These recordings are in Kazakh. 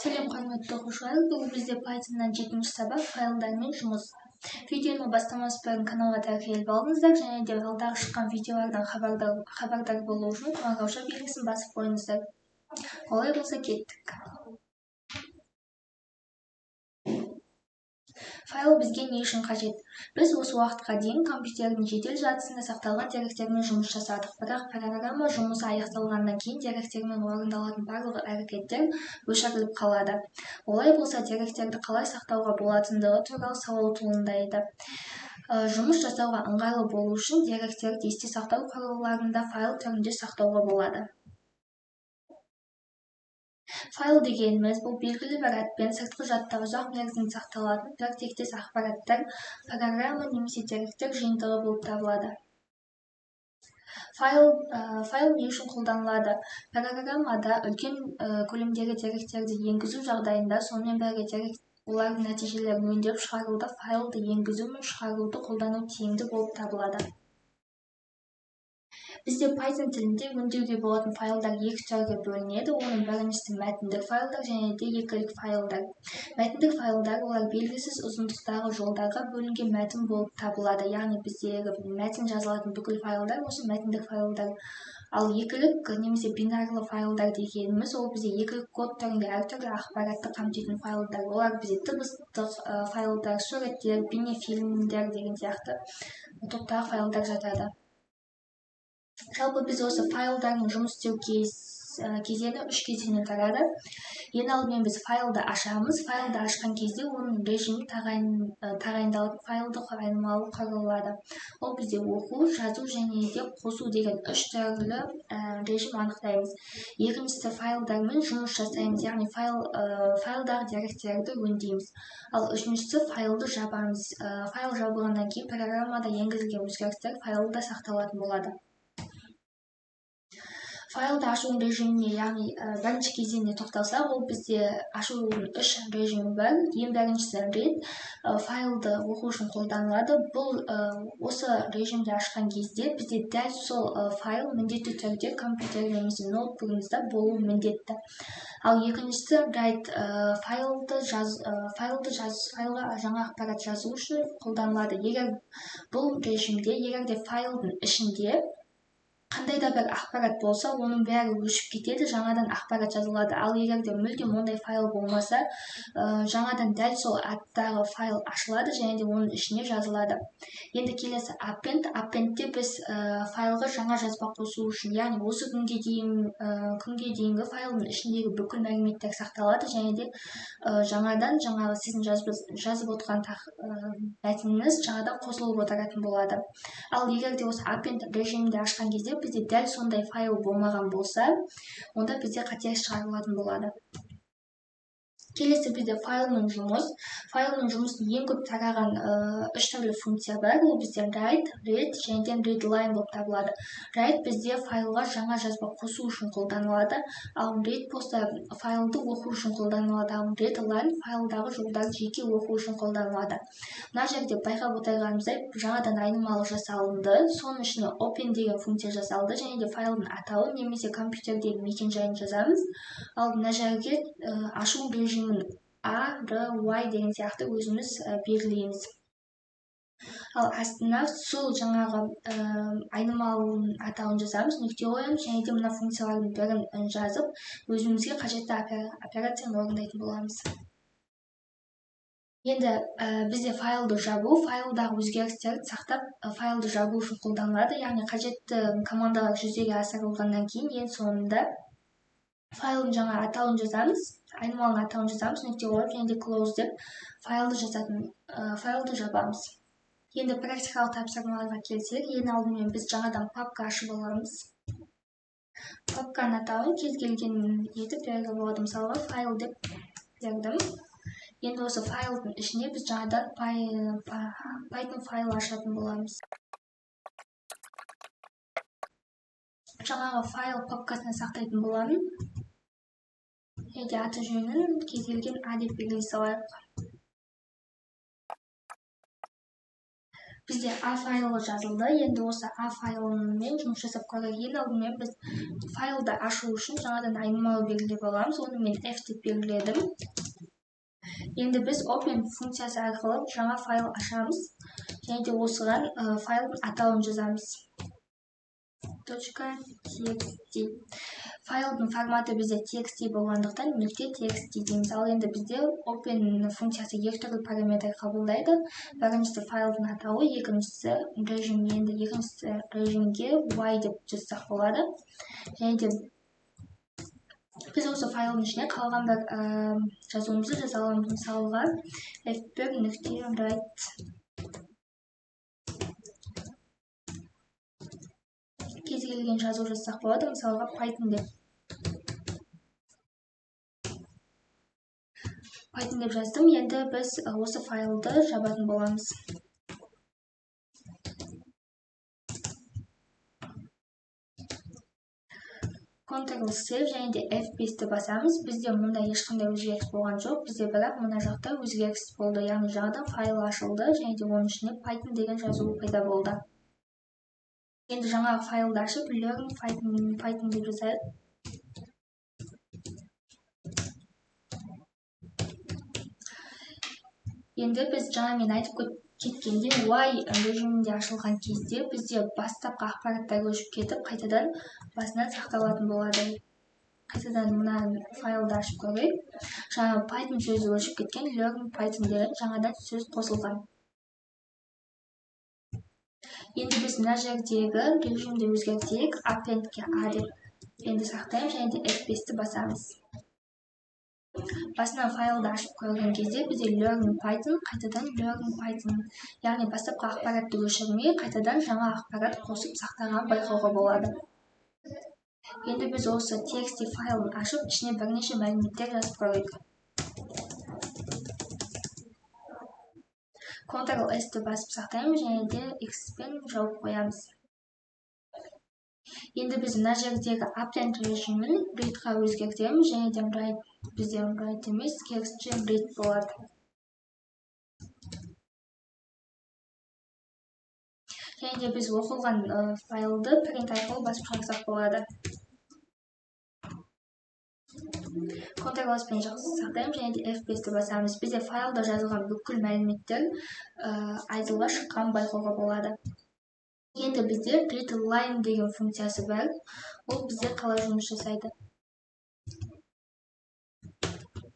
Сәлем, құрметті оқушылар! Бүгін бізде Pythonнан 7-ші сабақ, файлдармен жұмыс. Видеоны бастамас бұрын каналға тіркеліп алыңыздар және де алдағы шыққан видеолардан хабардар болу үшін қоңырауша белгісін басып қойыңыздар. Олай болса, кеттік. Файл бізге не үшін қажет? Біз осы уақытқа дейін компьютердің жедел жадысында сақталған деректермен жұмыс жасадық. Бірақ программа жұмысы аяқталғаннан кейін деректермен орындалатын барлық әрекеттер өшіріліп қалады. Олай болса, деректерді қалай сақтауға болатындығы туралы сауал туындайды. Жұмыс жасауға ыңғайлы болу үшін деректерді есте сақтау құрылғыларында файл түрінде сақтауға болады. Файл дегеніміз бұл белгілі бір атпен сыртқы жадта ұзақ мерзім сақталатын бір тектес ақпараттар, программа немесе деректер жиынтығы болып табылады. Файл не үшін қолданылады? Программада үлкен көлемдегі деректерді енгізу жағдайында, сонымен бірге олардың нәтижелерін өңдеп шығаруда файлды енгізу мен шығаруды қолдану тиімді болып табылады. Бізде Python тілінде өңдеуге болатын файлдар екі түрге бөлінеді. Оның біріншісі мәтіндік файлдар және де екілік файлдар. Мәтіндік файлдар олар белгісіз ұзындықтағы жолдарға бөлінген мәтін болып табылады. Яғни біздегі мәтін жазылатын бүкіл файлдар осы мәтіндік файлдар. Ал екілік немесе бинарлы файлдар дегеніміз ол бізде екілік код түрінде әртүрлі ақпаратты қамтитын файлдар. Олар бізде дыбыстық файлдар, суреттер, бейнефильмдер деген сияқты топтағы файлдар жатады. Жалпы біз осы файлдардың жұмыс істеу кезеңі үш кезеңнен тұрады. Ең алдымен біз файлды ашамыз. Файлды ашқан кезде оның режимі тағайындалып, файлды айнымалы құрылады. Ол бізде оқу, жазу және де қосу деген үш түрлі режим анықтаймыз. Екіншісі файлдармен жұмыс жасаймыз, яғни файлдағы деректерді өңдейміз. Ал үшіншісі файлды жабамыз. Файл жабылғаннан кейін программада енгізілген өзгерістер файлда сақталатын болады. Файлды ашудың режиміне, яғни бірінші кезеңіне тоқталсақ, ол бізде ашудың үш режимі бар. Ең біріншісі read, файлды оқу үшін қолданылады. Бұл осы режимде ашқан кезде бізде дәл сол файл міндетті түрде компьютер немесе ноутбугымызда болуы міндетті. Ал екіншісі write, файлды жаз, файлды жаз, файлға жаңа ақпарат жазу үшін қолданылады. Егер бұл режимде, егер де файлдың ішінде қандай да бір ақпарат болса, оның бәрі өшіп кетеді, жаңадан ақпарат жазылады. Ал егер де мүлдем ондай файл болмаса, жаңадан дәл сол аттағы файл ашылады және де оның ішіне жазылады. Енді келесі append. Appendте біз файлға жаңа жазба қосу үшін, яғни осы күнге дейінгі файлдың ішіндегі бүкіл мәліметтер сақталады және де жаңадан жаңағы сіздің жазып отырған мәтініңіз жаңадан қосылып отыратын болады. Ал егер де осы append режимінде ашқан кезде бізде дәл сондай файл болмаған болса, онда бізде қате шығарылатын болады. Келесі бізде файлмен жұмыс. Файлмен жұмыстың ең көп тараған үш түрлі функция бар. Ол бізде write, read және де readline болып табылады. Write бізде файлға жаңа жазба қосу үшін қолданылады, ал read болса файлды оқу үшін қолданылады, ал readline файлдағы жолдарды жеке оқу үшін қолданылады. Мына жерде байқап отырғанымыздай, жаңадан айнымалы жасалынды, соның ішіне open деген функция жасалды және де файлдың атауын немесе компьютердегі мекен-жайын жазамыз. Ал мына жерге ашу режимін A, R, Y деген сияқты өзіміз белгілейміз. Ал астына сол жаңағы айнымалының атауын жазамыз, нүкте қоямыз және де мына функциялардың бірін жазып, өзімізге қажетті операцияны орындайтын боламыз. Енді бізде файлды жабу, файлдағы өзгерістерді сақтап, файлды жабу үшін қолданылады. Яғни қажетті командалар жүзеге асырылғаннан кейін ең соңында файлдың жаңа атауын жазамыз, айнымалының атауын жазамыз, нүкте қойып және де close деп файлды жабамыз. Енді практикалық тапсырмаларға келсек, ең алдымен біз жаңадан папка ашып аламыз. Папканың атауын кез келген етіп беруге болады. Мысалға файл деп бердім. Енді осы файлдың ішіне біз жаңадан Python файл ашатын боламыз. Жаңағы файл папкасына сақтайтын боламын. Және де аты жөнін кез келген А деп белгілей салайық. Бізде А файлы жазылды. Енді осы А файлымен жұмыс жасап көрейік. Ең алдымен біз файлды ашу үшін жаңадан айнымалы белгілеп аламыз. Оны мен F деп белгіледім. Енді біз open функциясы арқылы жаңа файл ашамыз. Және де осыған файлдың атауын жазамыз. .txt. Файлдың форматы бізде txt болғандықтан нүкте txt дейміз. Ал енді бізде open функциясы екі түрлі параметр қабылдайды. Біріншісі файлдың атауы, екіншісі режим. Енді екіншісі режимге y деп жазсақ болады. Және де біз осы файлдың ішіне қалған бір жазуымызды жаза аламыз. Мысалға f1 нүкте write кез келген жазу жазсақ болады. Мысалға Python деп. Python деп жаздым. Енді біз осы файлды жабатын боламыз. Ctrl-C және де F5-ті басамыз. Бізде мұнда ешқандай өзгеріс болған жоқ. Бізде бірақ мына жақта өзгеріс болды. Яғни жаңадан файл ашылды және де оның ішіне Python деген жазу пайда болды. Енді жаңа файлды ашып learn Python деп жазайық. Енді біз жаңа мен айтып кеткенде Y режимінде ашылған кезде бізде бастапқы ақпараттар өшіп кетіп, қайтадан басынан сақталатын болады. Қайтадан мына файлды ашып көрейік. Жаңа Python сөзі өшіп кеткен, learn Python деген жаңадан сөз қосылған. Енді біз мына жердегі режимді өзгертейік. Append-ке A деп енді сақтаймыз және де F5-ті басамыз. Басынан файлды ашып көрген кезде бізде learn Python, қайтадан learn Python, яғни бастапқы ақпаратты өшірмей, қайтадан жаңа ақпарат қосып сақтаған байқауға болады. Енді біз осы txt файлын ашып, ішіне бірнеше мәліметтер жазып көрейік. Ctrl-S-ті басып сақтаймыз және де X-пен жауып қоямыз. Енді біз мына жердегі append режимін read-қа өзгертеміз және де write, бізде write емес, керісінше read болады. Және де біз оқылған файлды print арқылы басып шығарсақ болады. Ctrl-S-пен сақтаймыз және де F5-ті басамыз. Бізде файлда жазылған бүкіл мәліметтер айдылға шыққан байқауға болады. Енді бізде readline деген функциясы бар. Ол бізде қалай жұмыс жасайды?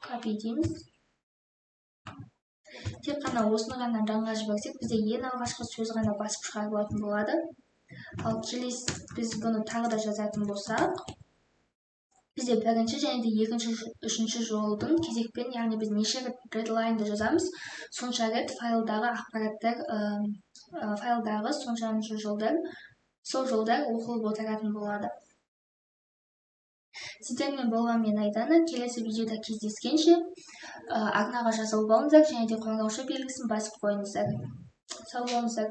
Copy дейміз. Тек қана осыны ғана ранға жіберсек, бізде ең алғашқы сөз ғана басып шығарылатын болады. Ал келесі біз бұны тағы да жазатын болсақ, бізде бірінші және де екінші, үшінші жолдың кезекпен, яғни біз неше рет readline-ды жазамыз, сонша рет файлдағы ақпараттар, файлдағы соншаншы жолдар, сол жолдар оқылып отыратын болады. Сіздермен болған мен Айдана. Келесі видеода кездескенше, арнаға жазылып алыңыздар және де қоңырауша белгісін басып қойыңыздар. Сау болыңыздар.